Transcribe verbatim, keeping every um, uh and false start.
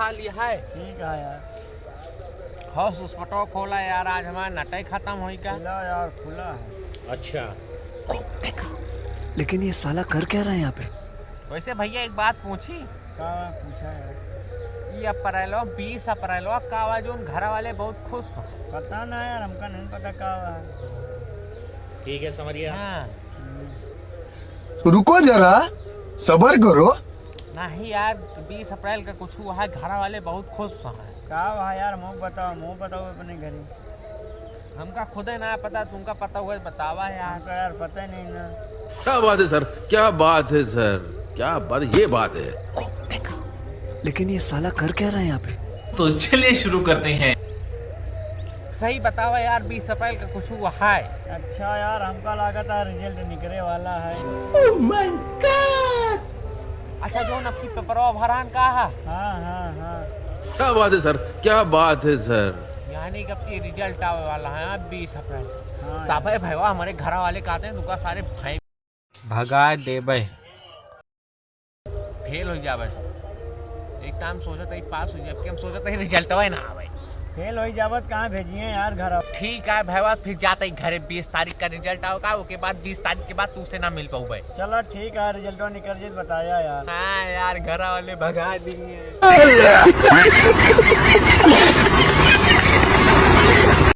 लिया है। ठीक है यार। हॉटस्पॉट खोला यार, आज हमारा नेट ही खतम होई का। खुला यार, खुला है। अच्छा। लेकिन ये साला कर क्या रहा है यहाँ पे? वैसे भैया, एक बात पूछी? का पूछा है? ये अप्रैलवा, बीस अप्रैलवा का बा, जोन घरा वाले बहुत खुश हो। पता ना यार, हमका नहीं पता का बा। ठीक है समरिया। हाँ। हम्म। रुको जरा, सबर करो। नहीं यार, बीस अप्रैल का कुछ हुआ है, घरा वाले बहुत खुश हैं। का हुआ यार, मुँह बताओ, मुँह बताओ अपने घरे। हमका खुदे ना पता, तुमका पता हुआ बतावा यार। हमका यार पता ही नहीं ना। क्या बात है सर, क्या बात है सर, क्या बात, ये बात है। लेकिन ये साला कर क्या रहा है यहाँ पे? तो चलिए शुरू करते हैं। सही बतावा यार, बीस अप्रैल का कुछ हुआ है? अच्छा यार, हमका लागत है रिजल्ट निकले वाला है। Oh my God! अच्छा, जोन अबकी पेपरवा भरान का है? हाँ, हाँ, हाँ। क्या बात है सर, क्या बात है सर। यानी कि अबकी रिजल्ट आवे वाला है, हाँ, बीस अप्रैल। हाँ तबे यार। भैया, हमारे घर वाले कहते हैं, तुमका सारे भाई भगा देबे, फेल हो जाबे। एक टाइम सोचत ही पास हो जाए, कि हम सोचत ही रिजल्टवा ही ना आवे। फेल हो जाबत, कहाँ भेजिए यार घर? ठीक है भैया, फिर जाते ही घरे, बीस तारीख का रिजल्ट आओगा, ओके बाद बीस तारीख के बाद तुमसे ना मिल पाऊबे। चलो ठीक है, रिजल्टवा निकल जाए, बताया यार। हाँ यार, घर वाले भगा दिए।